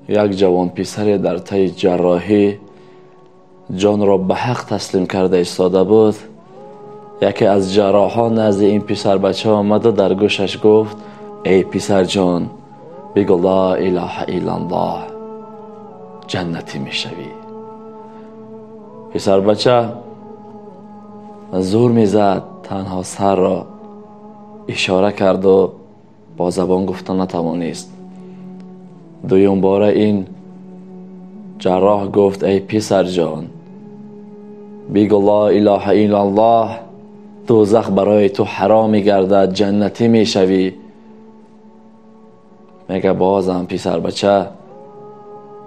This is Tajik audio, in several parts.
Як ҷавон писаре дар таи ҷарроҳӣ ҷонро ба ҳақ таслим карда истода буд. Яке аз ҷарроҳон назди ин писарбача омада дар гӯшаш гуфт: эй писарҷон, бигӯ ла илаҳа иллаллоҳ, ҷаннатӣ мешавӣ. Писарбача зур мезад, танҳо сарро ишора карду бо забон гуфта натавонист. Дуюм бора ин ҷарроҳ гуфт: эй писарҷон, бигӯ ла илаҳа иллаллоҳ, дӯзах барои ту ҳаром мегардад, ҷаннатӣ мешавӣ. Мега бозам писарбача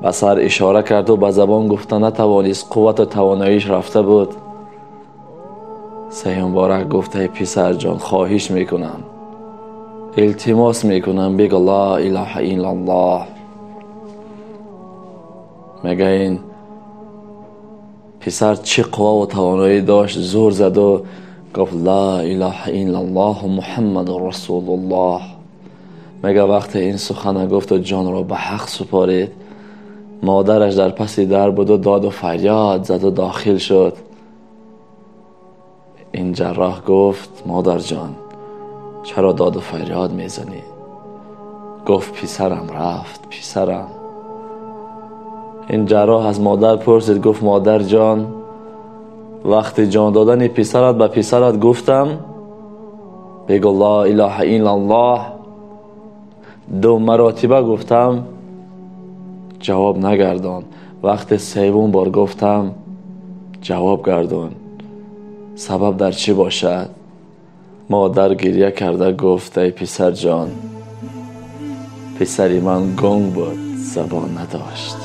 ба сар ишора карду ба забон гуфта натавонист, қуввату тавоноиш рафта буд. Сеюм бора гуфт: эй писарҷон, хоҳиш мекунам, илтимос мекунам, бигӯ ла илаҳа иллаллоҳ. Мега ин писар чӣ қувваву тавоноӣ дошт, зур заду гуфт: ла илаҳа иллаллоҳ муҳаммаду расулуллоҳ. Мега вақте ин сухана гуфту ҷонро ба ҳақ супорид, модараш дар паси дар буду доду фарёд заду дохил шуд. Ин ҷарроҳ гуфт: модарҷон, чаро доду фарёд мезанӣ? Гуфт: писарам рафт, писарам. Ин ҷарроҳ аз модар пурсид, гуфт: модарҷон, вақти ҷон додани писарат ба писарат гуфтам бигӯ ла илаҳа иллаллоҳ, ду маротиба гуфтам, ҷавоб нагардон. Вақти севум бор гуфтам, ҷавоб гардон. Сабаб дар чӣ бошад? Модар гиря карда гуфт: эй писарҷон, писари ман гунг буд, забон надошт.